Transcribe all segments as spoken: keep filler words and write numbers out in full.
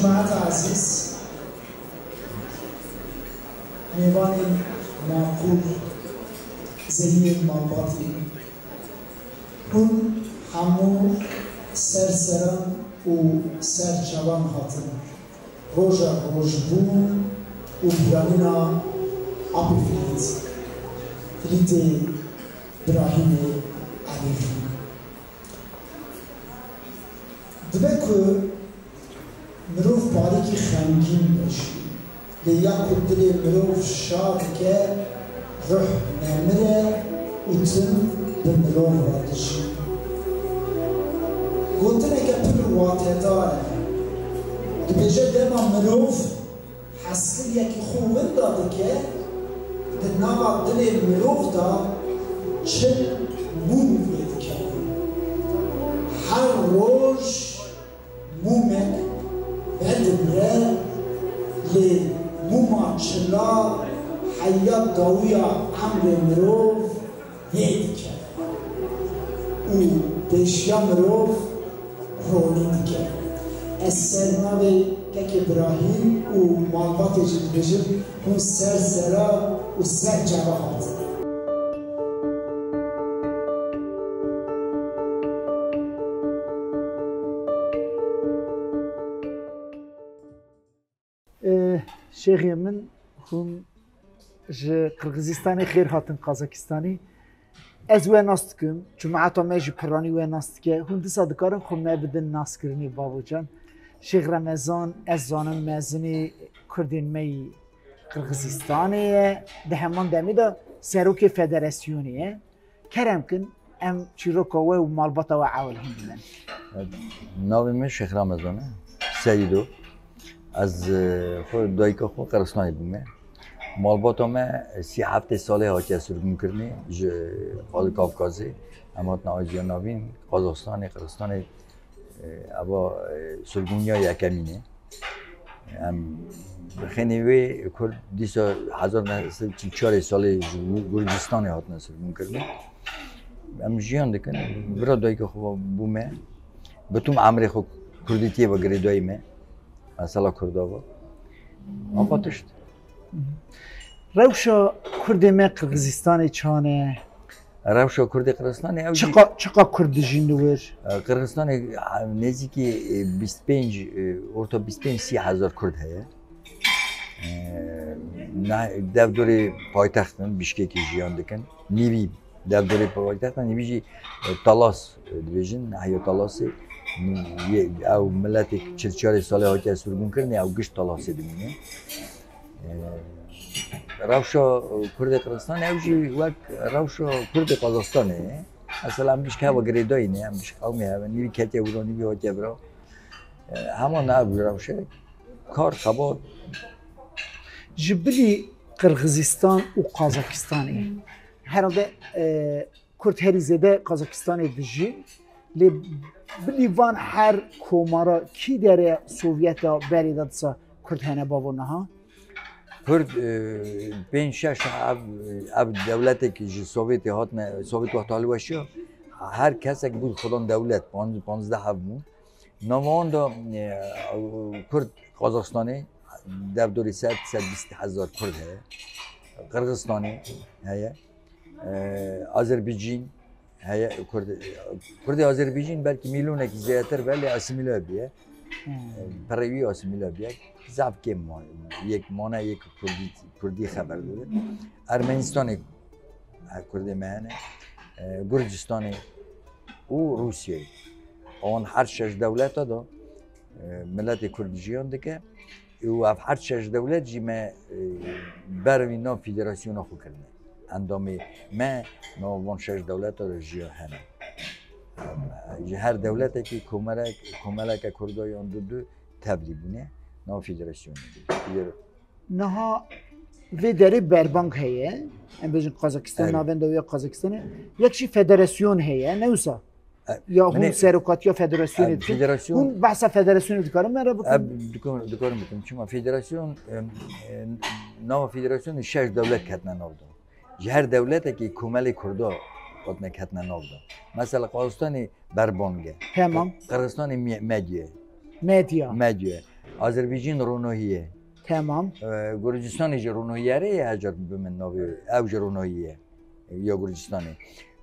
Cemaeta ezîz, mêvanên maqûl, zehînên malbatî, hûn hemû ser seran û ser çavan hatin. Roja rojbûn û piranîna Apê Filît, Filîtê Birahîmê Elîxî. Dibe ku mirov parîkî xemgîn be jî, lê ya ku dilê mirov şa dike, ruh nemir e û tim bi mirov re dijî. Gotineke pir watedar e. Dibêje dema mirov heskiriyekî xwe winda dike, di nava dilê mirov de çil mûm vê dikeve. Her roj mûmek vedimre, lê mûma çila heya dawiya emrê mirov vê dikeve û pêşiya mirov ronî dike. Ez ser navê kekê Birahîm û malbatê jî dibêjim, hûn ser sera û ser çava hatin. Ê, şêxê min, hûn ji Qirgizistanê xêr hatin Qazakistanê. Ez we nas dikim, cemaeta me jî piranî we nas dike. Hûn disa dikarin xwe me bidin naskirinê Bavocan. Şêx Remezan, ez zanim mezinê Kurdên me yî Qirgizistanê ye. Di heman demê de serokê federasyonê ye. Kerem kin, em çîroka we û malbata we ewil hîn bibin. Navê min Şêx Ramezan e. Seyîdo. Ez, e, xwe dayika xwe Qiristanê bûme. Malbata me sî heftê salê hatiye sirgûnkirinê ji Qal-, Kavkazê. Em hatin Aziya Navîn, Qazaxistanê, Qiristanê, e, eva, e, sirgûniya yekemîn e. Em xênê wê Kurd dîsa hezar neh sed çil çarê salê ji Gurcistanê hatine sirgûnkirinê. Em jiyan dikin. Bira dayika xwe bûme. Bi tim emrê xwe Kurdîtiyê ve girêdayî me. Mesela Kurda ve. Ava tişt. Rewşa Kurdê me Qirgizistanê çan e? Rewşa Kurdê Qirgizistanê ew jî Çiqa, çiqa Kurd dijîn li wir? E, Qirgizistanê, e, nêzîkî, e, bîst pênc, e, orta bîst pênc sî hezar Kurd heye. E, ne, dewdorê paytextin, Bişkekê jiyan dikin. Nîvî dewdorê paytextin, nîvî jî, e, Talas, e, dibêjin, nehiya Talasê. Nî-, yê, ew miletê çil çarê salê hatiye sirgûnkirinê, ew giş Talasê dimîne. Ee, rewşa Kurdê Qirgizistanê ew jî wek rewşa Kurdê Qazaxistanê ye. Mesela em bişk heva girêdayî ne, em bişk qewmê heve, nîvî ketiye wira, nîvî hatiye bira. Ee, hema ne ev rewşe kar xebat. Ji bilî Qirgizistan û Qazakistanê herhalde, e, Kurd herî zêde Qazakistanê dijîn, lê bilî van her komara kî derê Sovyeta berê de disa Kurd hene bavo niha? Kurd, e, pênc şeş ev, ev dewletek ji Sovyetê hatine, Sovyet wexta hilweşiya, her kesek bû xudan dewlet, panz-, panzdeh ev bûn. Nava wan de, e, Kurd Qazaxistanê dewdorê sed, sed bîst hezar Kurd heye. Qirgizistanê heye. E, Azerbîcîn heye, Kurd, Kurdê Azerbîcîn belkî mîlyonekî zêdetir be, lê asîmîle bûye. Hmm. E, pirê wî asîmîle bûye. Zaf kêm ma-, yek mane, yek Kurdî, Kurdî xeber dide. Ermenistanê, e, Kurdê me hene. E, Gurcistanê û Rûsyayê. Wan her şeş dewleta de, e, miletê Kurd jiyan dike. Û ev her şeş dewlet jî me, e, bervî nav federasyona xwe kirine. Endamê me nav van şeş dewleta de jiya hene. Ji her dewletekî komelek, komeleke Kurda yan du du tevlî bûne nav federasyonê. Niha vê derê berbang heye. Em bêjin Kazakistan, Evet. navenda wê ya Kazakistanê. Yek jî federasyon heye, ne wisa? E, Ya hûn binê- serokatiya federasyonê E, dikin? federasyon- Hûn behsa federasyonê dikarin me re bikin? E, dikar-, dikarim bikim. Çima federasyon, em, e, nava federasyonê şeş dewlet ketine nav de. Ji her dewletekî komelê Kurda hatine ketine nav de. Mesela Qazaxistanê berbang e. Tamam. Qirgizistanê mi-, medya. Medya. Medya. Azerbaycan Ronohiye. Tamam. E, Gürcistanê jî Ronohiye re ye, heca bimin navê, ew jî Ronohiye ya Gürcistanê.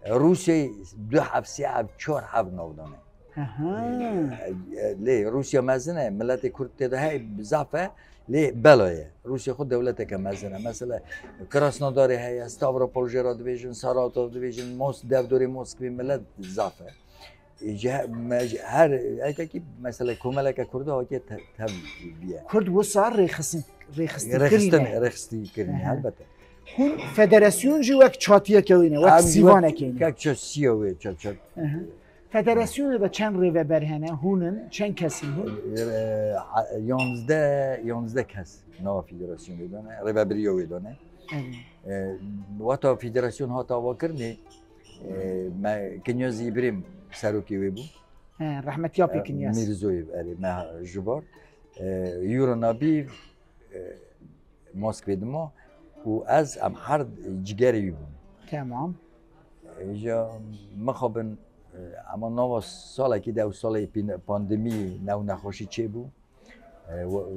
E, Rûsyayê du heb, sê heb, çar heb nav dane. Aha. E, e, lê Rûsya mezin e, miletê Kurd tê de hey zaf e, lê bela ye. Rûsya xwe dewleteke mezin e. Mesela Krasnodarê heye, Stavropol jê re dibêjin, Saratov dibêjin, Mos-, devdorê Moskvê milet zaf e. E, ji he-, me ji her, ekekî mesela komeleke Kurda hatiye te-, tev biye. Kurd wisa rêxistin, Rêxistin, rêxistin. rêxistî kirinî Aha. helbete. Hûn federasyon jî wek çatiyeke wî ne, wek Em sîvaneke wî ne. Kek ço siya wê, ço, ço. Aha. Federasyonê de çend rêveber hene, hûn in, çend kes in hûn? E, ha-, yanzdeh, yanzdeh kes nava federasyonê dane, rêvebiriya wê dane. Evet. E, wata federasyon hate avakirinê, e, me Kinyaz Îbrahîm serokê wê bû. He, rehmetî apê Kinyaz. Mîrzoyev erê me ji bar. E, Euro Nabî, e, Moskvê dima û ez em her cigerê wî bûn. Tamam. E, ja mixabin, e, ema nava salekî de ew salê pîn-, pandemî new nexweşî çêbû. E, we-,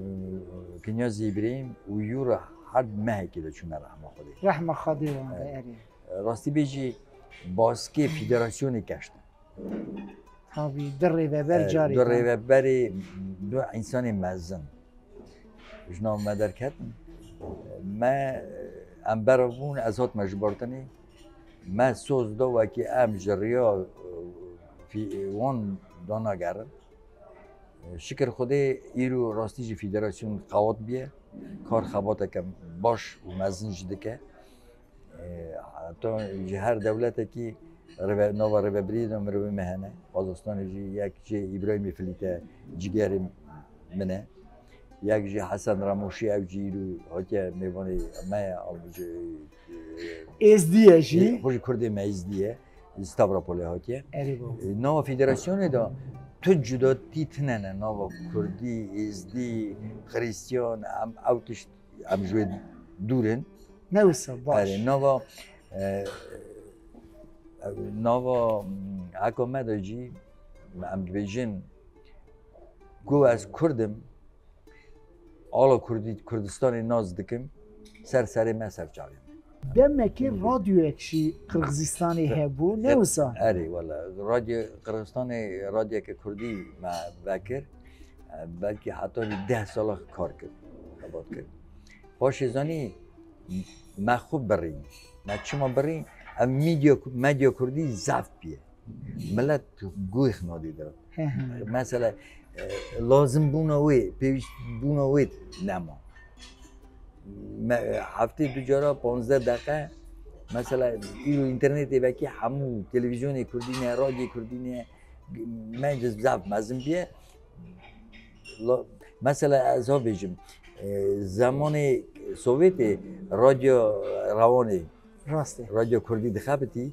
e, Kinyaz Îbrahîm û Euro her mehekî de çûne rehma Xwedê. Rehma Xwedê wan de erê. Rastî bêjî baskê federasyonê keştin. Tabî, du rêveber carê. Du rêveberê, du însanê mezin. Ji nav me derketin. Me, em berav bûn, ez hatime ji Bartinê. Me soz da wekî em ji riya, e, fî-, wan danagerin. Şikir Xwedê îro rastî jî federasyon qewat biye. Kar xebateke baş û mezin jî dike. E, heta ji her dewletekî rêve-, nava rêvebiriyê de mirovê me hene. Qazastanê jî yek jê Îbrahîmê Filîte cigerê min e. Yek jî Hesen Ramoşî, ew jî îro hatiye mêvanê me ye, ew jî, e, Êzdî ye jî. Xwe jî Kurdê me Êzdî ye. Stavropolê hatiye. Erê baba. E, nava federasyonê de tu cudatî tine ne, nava Kurdî, Êzdî, Xrîstiyan, em ew tişt, em ji wê dûr in. Ne wisa, baş. Erê, nava, e, nava, mm, eko me de jî em dibêjin ku ez Kurd im, ala Kurdî, Kurdistanê nas dikim, ser serê me, ser çavê me. Demekî radyoyek jî Qirgizistanê hebû, ne wisa? Erê, wela, radyo Qirgizistanê, radyeke Kurdî me vekir, e, belkî heta vî deh sala kar kir, xebat kir. Paşê zanî me xwe birîn. Me çima birîn? Ev medya, medya Kurdî zaf bîye. Milet guh nadî de. He, he. Mesela, e, lazimbûna wê, pêwîstbûna wê nema. Me, heftê du cara panzdeh deqe, mesela, îro înternetê vekî hemû televîzyonê Kurdî ne, radyê Kurdî ne, me zaf mezin bîye. La-, mesela, ez ha bêjim, e, zemanê Sovyetê radyo rewanê, Rast e. radyo Kurdî dixebitî,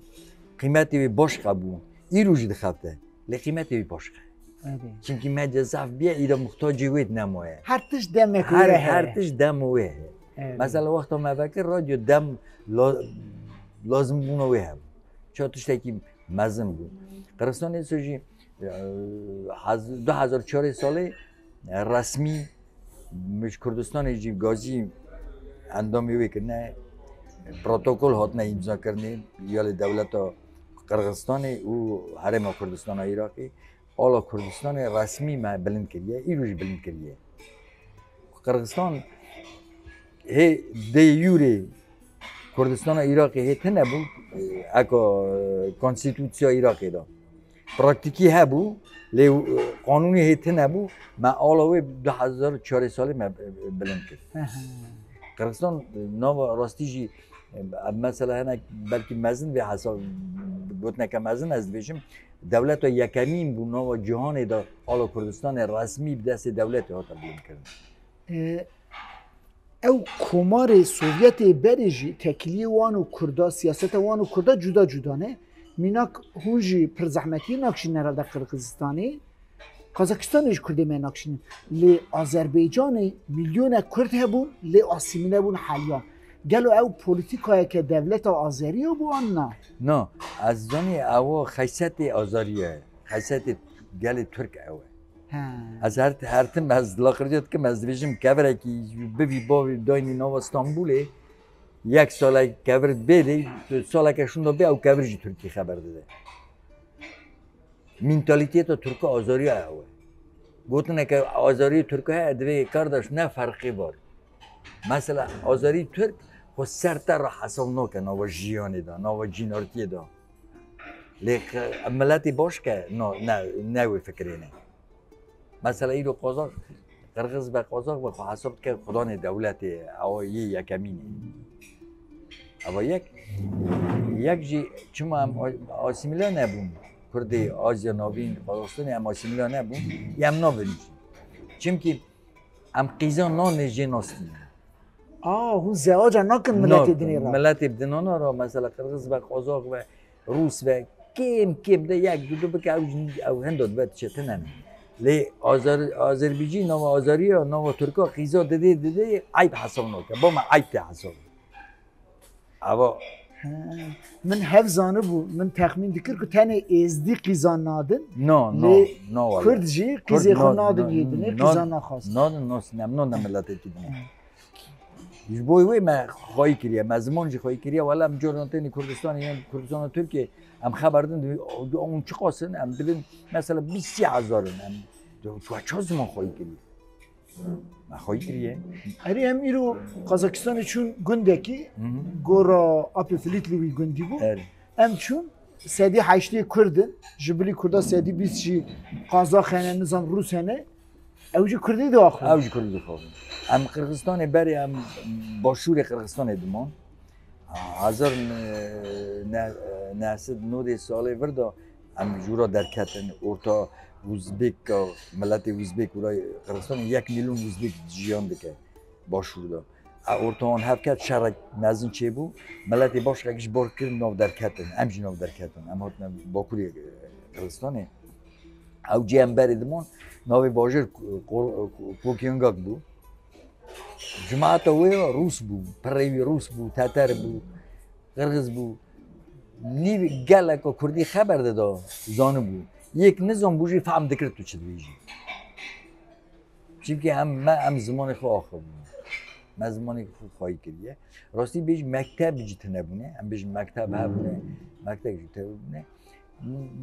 qîmetê wê başqa bû. Îro jî dixebite. Lê qîmetê wê başqa. Evet. Çimkî medya zaf bîye, îro muhtacê wê nemaye. Her tişt demek Her, wê her heye. Tişt dem wê heye. Evet. Mesela wexta me vekir radyo dem la-, lazim bûna wê hebû. Ça tiştekî mezin bû. Qiristanê so jî, e, hez-, du hezar çarê salê, e, resmî min ji Kurdistanê jî gazî endamê wê kirine. Protokol hatine îmzakirinê ya li dewleta Qirgizistanê û Herêma Kurdistana Iraqê. Ala Kurdistanê resmî me bilind kiriye, îro jî bilind kiriye. Qirgizistan hê de jure Kurdistana Iraqê hê tune bû, eka, e, konstitûsiya Iraqê de. Praktîkî hebû, lê, e, qanûnî hê tune bû, me ala wê du hezar çarê salê me, e, bilind kir. Aha. Qirgizistan, e, nava rastî jî, e, em mesela hinek belkî mezin vê hesab, gotineke mezin ez dibêjim, dewleta yekemîn bû nava cîhanê de ala Kurdistanê resmî bi destê dewletê hate bilind kirin. E, ew komarê Sovyetê berê jî tekiliyê wan û Kurda, siyaseta wan û Kurda cuda cuda ne. Mînak hûn jî pir zehmetî nakşîn herhalde Qirgizistanê. Qazakistanê jî Kurdê me nakşînin. Lê Azerbaycanê milyonek Kurd hebûn, lê asîmîle bûn heliyan. Gelo ew polîtîkayeke dewleta Azeriya bû an na? Na, ez zanî ewa xesetê Azeriya ye. Xesetê gelê Tirk ew e. He. Ez her, her tim ez laqirdiya dikim, ez dibêjim kevirekî bivî bavî daynî nava Stenbolê, yek salek kevir bêdê, saleke şûnda bê ew kevir ji Tirkî xeber dide. Mîntalîtiyeta Tirka azariya ew e. Gotineke azarî Tirka heye, divê kardeş ne ferqê var. Mesela azarî Tirk xwe ser te re hesab nake nava jiyanê de, nava cînartiyê de. Lê qe-, miletê baş ke na, ne, ne wê fikirê ne. Mesela îro Qazax, Qirxiz be Qazax be xwe hesab dike xudanê dewletê, ewa yê yekemîn e. Eva yek, yek jî çima em a-, asîmîle nebûn? Kurdê Azya Navîn, Qazaxistanê em asîmîle nebûn, yê em nabin jî. Çimkî em qîza nanê jê nastînin. A, hûn zewaca nakin miletê Nakin. dinê re. Miletê dinana re, mesela Qirxiz be, Qazax be, Rûs be, kêm kêm de yek du du bike, ew jî, ew hendo dibe diçe tine ne. Lê Azer-, Azerbîcî nava Azeriya, nava Tirka qîza didê, didê, eyb hesab nake. Bo me eyb tê hesab. Ava He. Min hev zanibû, min texmîn dikir ku tenê êzdî qîza nadin. No, no, Lê no, wala. Kurd jî Kurd qîzê xwe no, nadin no, yê dinê, no, qîza naxwast. Nadin, no, sinem, no, ne miletekî dinê. He. Ji bo wê me xwayî kiriye, me ziman jî xwayî kiriye. Wala em coran tênî Kurdistanê, yan Kurdistana Tirkiyê, em xeber din, dibin, hûn çiqas in, em dibin, mesela bîst sî hezar in, em tu çawa ziman xwayî kiriye? Me xwayî kiriye. Erê, em îro Qazakistanê çûn gundekî, Hı hı. gora Apê Filîtlî wî gundî bû. Erê. Em çûn, sedî heştê Kurd in, ji bilî Kurda sedî bîst jî Qazax hene, nizam Rûs hene. Ew jî Kurdî diaxivin. Ew jî Kurdî dixwazin. Em Qirxistanê berê em başûrê Qirxistanê diman. Hezar ne-, ne-, neh sed nodê salê vir de em ji wira derketin. Orta Uzbeka, miletê Uzbek wira Qirxistanê yek milyon Uzbek jiyan dike başûr de. E, orta wan hev ket, şerek mezin çêbû. Miletê başkek ji bar kir nav derketin. Em jî nav derketin. Em hatine Bakurê, e, Qirxistanê. Ew cî em berê dimon, navê bajêr Ko-, Ko-, Kokiyangak bû. Cemaeta wê ya Rûs bû, pirê wî Rûs bû, Teter bû, Qirxiz bû. Nîv geleka Kurdî xeber dida, zanibû. Yek nizanbû jî fehm dikir tu çi dibêjî. Çimkî em, me, em zimanê xwe axivîne. Me zimanê xwe xwayî kiriye. Rastî bêjî mekteb jî tune bûne. Em bêjin mekteb hebûne, mekteb jî tune bûne.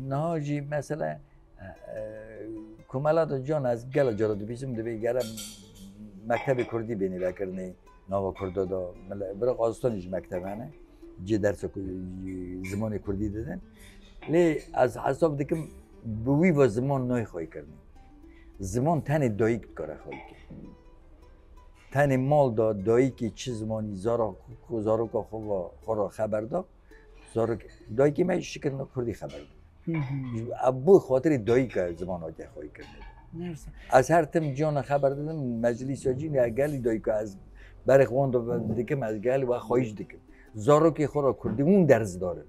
Niha jî mesela, e, e, komela de can ez gela cara dibîsim, divê gere mektebê Kurdî bênî vekirinê nava Kurda de. Mele-, bira Qazastanê jî mekteb hene. Cê dersa ku-, zimanê Kurdî didin. Lê ez hesab dikim bi wî ve ziman nayê xwayî kirinê. Ziman tenê dayik dikare xwayî kire. Tenê mal de dayikê çi zimanî zara-, zaroka xwe ve, xwe re xeber da, zarok, dayikê me jî şikirine Kurdî xeber da. Hı hı. Ev bo xatirê dayika ziman hatiye xwayî kirinê. Neyse. Ez her tim ciyana xeber didim, meclîsa cî ne gelî dayika ez berê xwe wan de dikim, ez gelî we xwayîş dikim. Zarokê xwe re Kurdî hûn derzdar in.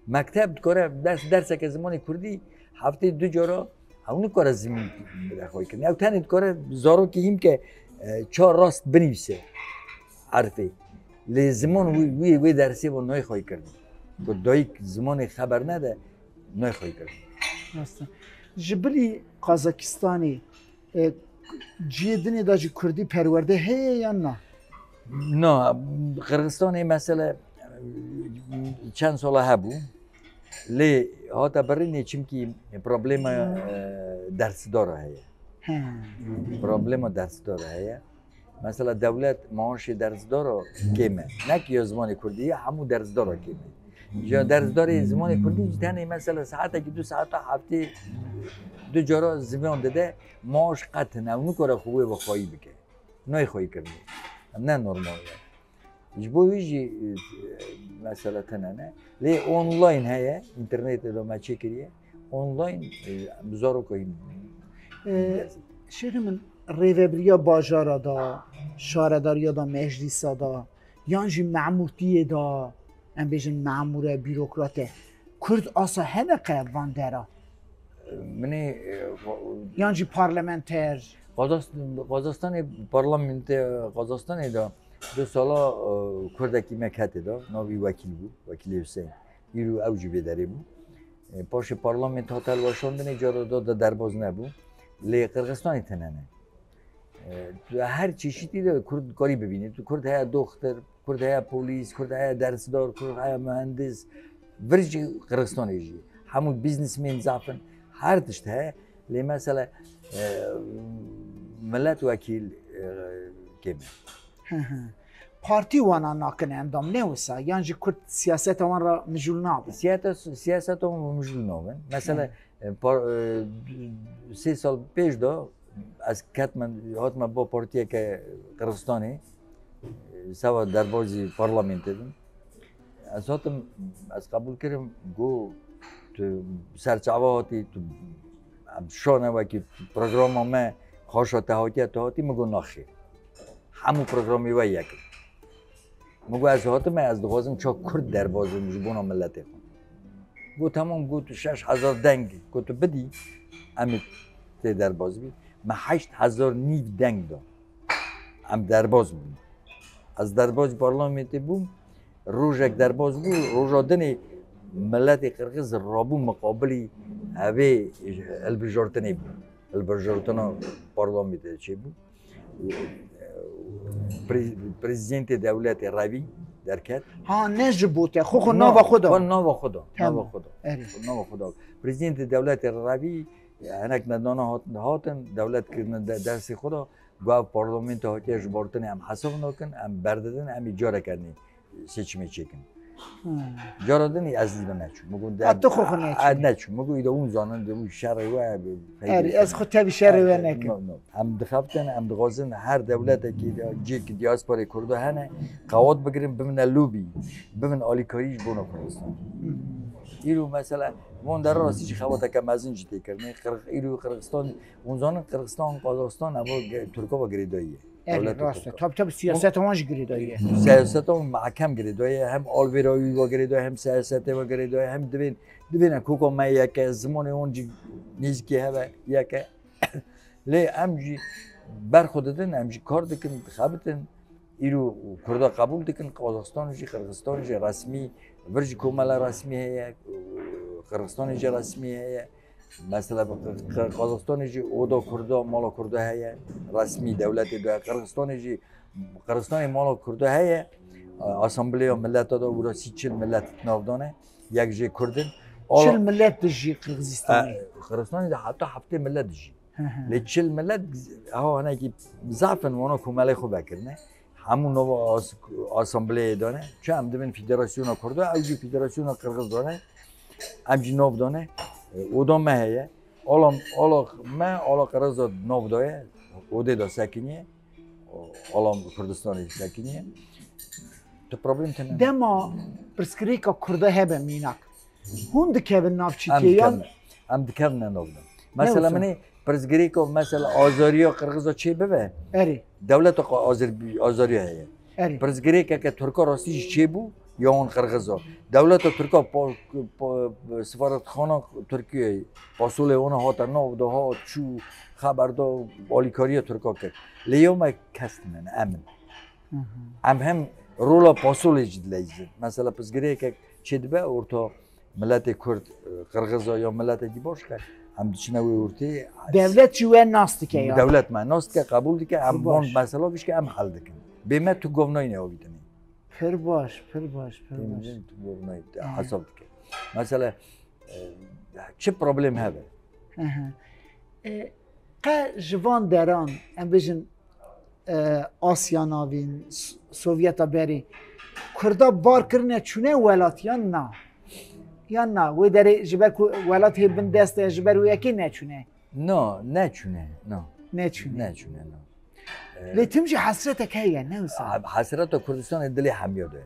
Mekteb dikare ders, derseke zimanê Kurdî heftê du cara ew nikare zimîn xwayî kirin. Ew tenê dikare zarokê hîn ke, e, çar rast binivîse herfê. Lê ziman wî, wî, wê dersê bo nayê xwayî kirin. Ku dayik zimanê xeber nede, nayê xwayî kirin. Rast e. Ji bilî Qazakistanê, e, cihê dinê de jî Kurdî perwerde heye yan na? Na, Qirxistanê mesele, e, çend sala hebû. Lê hate birînê çimkî problema, e, dersdara heye. He. Problema dersdara heye. Mesela dewlet maaşê dersdara kêm e. Ne ki ya zimanê Kurdî ye, hemû dersdara kêm e. Ya dersdarê zimanê Kurdî jî tenê mesela saetekî du saeta heftê du cara ziman dide, maaş qet hene. Ew nikare xwe wê ve xwayî bike. Nayê xwayî kirinê. Ne normal e. Ji bo wî jî, e, mesela tune ne. Lê online heye, înternetê de me çêkiriye. Online, e, bi zaroka hîn. E, şêxê min, rêvebiriya bajara da, şaredariya da, meclîsa da, yan jî memûrtiyê da, em bêjin memûre, bîrokrate, Kurd asa hene qe van dera? Minê, e, va-, Yan jî parlamenter? Qazas-, Qazastanê, parlamente Qazastanê de du sala, e, Kurdekî me ketê de, navî Wekîl bû, Wekîlê Huseyîn. Îro ew jî vê derê bû. E, paşê parlament hate hilweşandinê, cara da de derbaz nebû. Lê Qirxistanê tune ne. E, tu her çeşitî de Kurd karî bibînî. Tu Kurd heye doxtir, Kurd heye polîs, Kurd heye dersdar, Kurd heye mühendis. Vir jî Qirxistanê jî. Hemû biznesmen zaf in. Her tişt heye. Lê mesela, e, millet wekîl, e, kêm e. Hı hı. Partî wana nakin endam, ne wisa? Yan jî Kurd siyaseta wan re mijûl nabin? Siyaseta, siyaseta wan mijûl nabin. Mesela, Hı. e, par-, e, sê sal pêş de ez ketme, hatime bo partiyeke Qirxistanê, e, seva derbazî parlamentê bin. Ez hatim, ez qebûl kirim, got, tu serçava hatî, tu, em şane wekî programa me, xaşa te hatiye, tu hatî, min got, naxê. Hemû programê we yek in. Min got, ez hatime, ez dixwazim ça Kurd derbas bim ji bona miletê xwe. Got, temam, got, tu şeş hezar deng, got, tu bidî, em ê tê derbas bî. Me heşt hezar nîv deng da. Em derbas bûn. Ez derbas parlamentê bûm. Rojek derbas bû, roja dinê miletê Qirxiz rabû miqabilî evê hilbijartinê bû. Hilbijartina parlamentê çêbû. Pre-, prezidentê dewletê revî derket. Ha, ne ji bo te, xwe xwe No, nava xwe da. xwe nava xwe da, Tamam. nava xwe da. Erê. Nava xwe da. Prezidentê dewletê revî, hinek nedana hat-, hatin, dewlet kirine de-, destê xwe da. Got, ev parlamento hatiye ji bartinê, em hesab nakin, em berdidin, em ê careke nî seçimê çêkin. Hmm. Cara din ez dî neçûm. Min got, Ha, tu xwe xwe neçû. a, neçûm. Min got, îda hûn zanin, de hûn şerê we, Erê, ez xwe tevî şerê we nekim. No, no. Em dixebtin, em dixwazin her dewletekî, cêkî diasporê Kurdo hene, qewat bigirin, bimine lobî, bimine alîkarî ji bona Kurdistan. Hmm. Îro mesela, van der rastî jî xebateke mezin jî tê kirinê. Qir-, îro Qirxistan Hûn zanin Qirxistan, Qazaxistan, ev ge-, Tirka ve girêdayî ye. Erê, Dewleta rast e. Tirka. Tabii, tabii, siyaseta wan jî girêdayî ye. Siyaseta wan mehkem girêdayî ye, hem alvêrayî ve girêdayî ye, hem siyasetê ve girêdayî ye, hem divên, divên koka me yek e, zimanê wan jî nêzîkî hev e, yek e. Lê em jî ber xwe didin, em jî kar dikin, dixebitin. Îro Kurda qebûl dikin, Qazaxistan jî, Qirxistan jî resmî, vir jî komela resmî heye, Qirxistanê jî resmî heye. Mesela, Q-, Q-, Qazaxstanê jî oda Kurda, mala Kurda heye, resmî dewletê de. Qirxistanê jî, Qirxistanê mala Kurda heye, Asambleya Mileta de, wira sî çil milet nav dane, yek jê Kurd in. Ala- Çil milet dijî Qirxizistanê? E, Qirxistanê de heta heftê milet dijî. Hı hı. Lê çil milet, eho hinekî zaf in, wana komelê xwe vekirine. Hemû nava as-, asambleyê dane. Çi em dibin federasyona Kurda, ew jî federasyona Qirxiz dane. Em jî nav dane. E, oda me heye. Ala, ala me, ala Qirxiza nav daye. Odê de sekiniye. Ala Kurdistanê sekiniye. Tu problem tene. Dema pirsgirêka Kurda hebe mînak. Hûn dikevin nav çîtiyê yan? Em dikevin, em dikevin nav de. Mesela wisa? Min ê pirsgirêka, mesela, azariya Qirxiza çê bibe. Erê. Dewleta xwe azir-, azariya heye. Erê. Pirsgirêkeke Tirka rastî jî çêbû, ya wan Qirxiza. Dewleta Tirka pa-, pa-, sifaretxana Tirkiyeyê, pasolê wana hate nav de, hat, çû, xeber da, alîkariya Tirka kir. Lê ya me kes tine ne, em in. Hı hı. Em hem rola pasolê jî dileyîzin. Mesela pirsgirêkek çê dibe orta miletê Kurd, e, Qirxiza ya miletekî başka, em diçine wê ortê. Dewlet jî we nas dike ya? Dewlet me nas dike, qebûl dike, em Baş. van mesela gişke em hel dikin. Bê me tu govnayî ne avîtinî. Pir baş, pir baş, pir baş. Tê min tu govnayî, Hı. hesab dike. Mesela, e, çi problem hebe? Hı hı. E, qe ji van deran, em bêjin, e, Asya Navîn, S-, Sovyeta berê, Kurda bar kirine çûne welat yan na? Yan na? Wê derê ji ber ku welat hê bin dest e, ji ber wê yekê neçûne? No, neçûne, no. Neçûne. Neçûne, no. E, Lê tim jî hesretek heye, ne wisa? Ha-, hesreta Kurdistanê dilê hemiya de.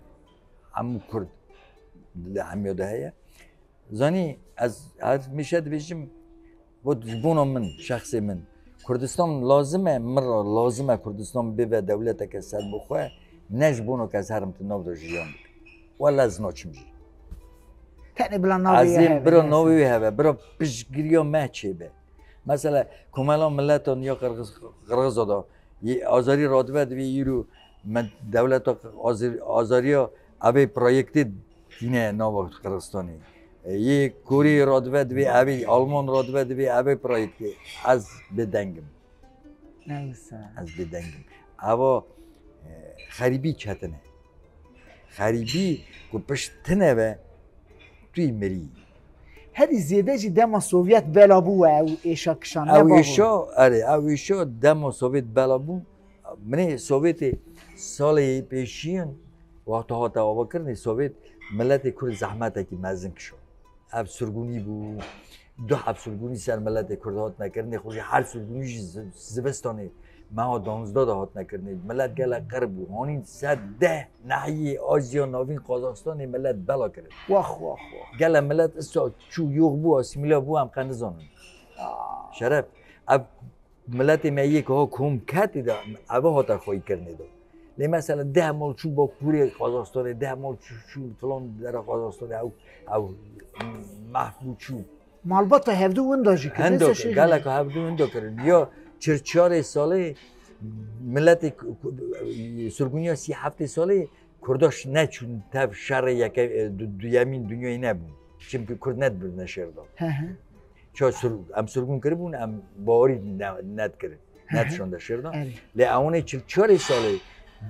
Hemû Kurd dilê hemiya de heye. Zanî, ez her hemîşe dibêjim, bo ji bona min, şexsê min, Kurdistan lazim e, min re lazim e Kurdistan bibe dewleteke serbixwe, ne ji bona ke ez herim tu nav de jiyan bikim. Wele ez naçim jî. Tenê bila navê Ez wê ê hebe, bira neyse. navê wê hebe, bira piştgiriya me çêbe. Mesela, Komela Miletan ya Qirgiz-, Qirgiza da, yê azarî radibe divê îro me dewleta azir-, azariya evê proyektê tîne nava Qirgizistanê. Yê Koreyê radibe divê evê, Alman radibe divê evê proyektê. Ez bêdeng im. Ne wisa. Ez bêdeng im. Eva e, xerîbî çetin e. Xerîbî ku pişt tine ve tu yî mirî. Herî zêde jî dema Sovyet bela bû we ew êşa kişan. Ew êşa, erê, ew êşa dema Sovyet bela bû. Minê Sovyetê salê pêşiyin wexta hate avakirinê Sovyet miletê Kurd zehmetekî mezin kişo. Ev surgunî bû. Du heb surgunî ser miletê Kurd hatine kirinê, xwe jî her surgunî jî zi- zivistanê meha danzdeh de hatine kirinê. Milet gelek qir bû. Hanîn sed deh nehiyê Azya Navîn Qazaxistanê milet bela kirin. Wax wax wax. Gele milet îsa çû yox bû, asîmîle bû, em qe nizanin. Şeref. Ev miletê me yê ku ha kom ketê de, eve hate xweyî kirinê de. Lê mesela deh mal çû Bakurê Qazaxistanê, deh mal çû, çû filan dera Qazaxistanê, ew, ew mehf bû çû. Malbata hevdu winda jî kirin. Hendo Neyse şey gelek hevdu hendo kirin. Ya çirçarê salê miletê ku- ku- surguniya sî heftê salê Kurda ş- neçûn tev şerê yeke, e, du- duyemîn dinyayê nebûn. Çimkî Kurd nedibirine şêr de. He he. Ça sur- em surgun kiribûn, em bawerî ne- nedkirin. Nedişonde şêr de. Erê. Lê ewnê çil çarê salê,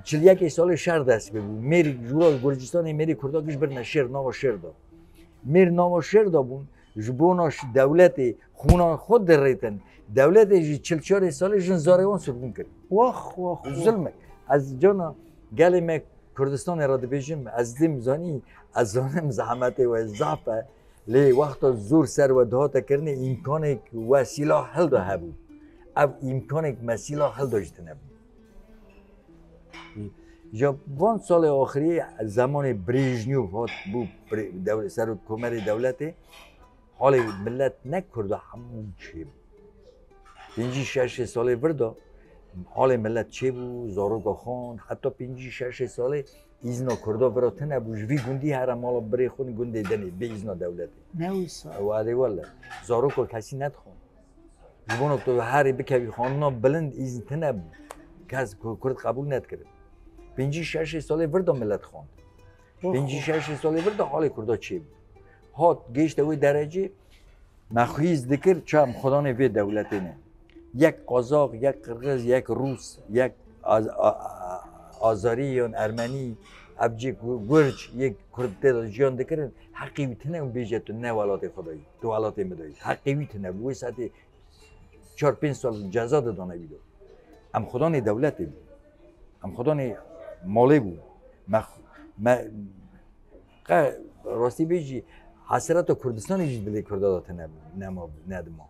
çil yekê salê şer dest pê bû. Mêr jûra Gurcistanê mêrê Kurda giş birine şêr, nava şêr de. Mêr nava şêr de bûn, ji bona ş- dewletê xûna xwe dirêtin. Dewletê jî çil çarê salê jin zarê wan surgun kir. Wax wax wax. Zulmek. Ez cana gelê me Kurdistanê re dibêjim, ez dîm zanî, ez zanim zehmetê we zaf e. Lê wexta zor ser we dihate kirinê, îmkanek we sîlah hilda hebû. Ev îmkanek me sîlah hilda jî tine bû. Ji van salê axiriyê zemanê Brejnev hat bû pre- dew- serokkomerê dewletê, halê milet ne Kurda hemû çêbû. Pêncî şeşê salê vir de halê milet çêbû, zaroka xwend, heta pêncî şeşê salê îzna Kurda vira tine bû, ji vî gundî here mala birê xwe gundê dinê, bê îzna dewletê. Ne wisa. Ew erê wele, zaroka kesî nedixwend. Ji bona tu herê bikevî xandina bilind îzn tine bû. Kes ku Kurd qebûl nedikir. Pêncî şeşê salê vir de milet xwend. Pêncî şeşê salê vir de halê Kurda çêbû. Hat gêşte wê derecê, me xwîz dikir çi em xudanê vê dewletê ne. Yek Qazax, yek Qirxiz, yek Rûs, yek Az- A- A- Azerî yan Ermenî, ev cê Gu- Gurc, yek Kurd tê de jiyan dikirin, heqê wî tine û bêje tu ne welatê xwe de yî, tu welatê min de yî. Heqê wî tine bû. Wê saetê çar pênc sal ceza didane wî de. Em xudanê dewletê bû. Em xudanê malê bû. Me, me qe rastî bêjî hesreta Kurdistanê jî dilê Kurda de tine nema, nedima.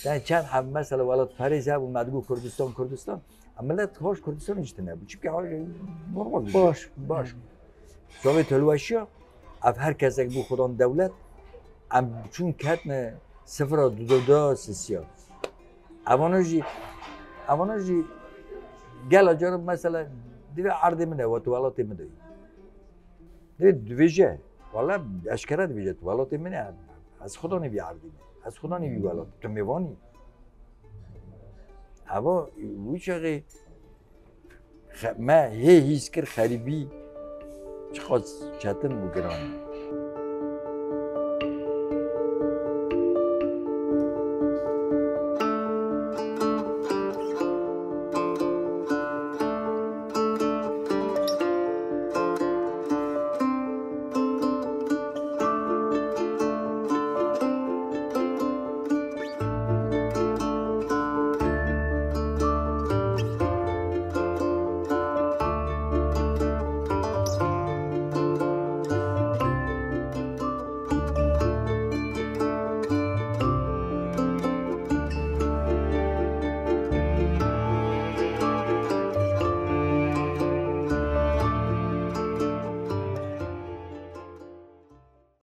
Yani çend heb mesela welatperêz hebû, me digot Kurdistan, Kurdistan. Em milet hoş Kurdistanê jî tine bû. Çimkî hoş normal bir şey. Baş. Baş. Sovyet hilweşiya, ev her kesek bû xudan dewlet, em çûn ketine sifira du du du sisiya. Evana jî, evana jî gela caran mesela divê erdê min e, we tu welatê min de yî. Divê dibêje, wala eşkere dibêje, tu welatê min e, ez xudanê vî erdê min, ez xudanê vî welat, tu mêvan î. Eva wî çaxê Xe- me hê hîs kir xerîbî çiqas çetin û giran e.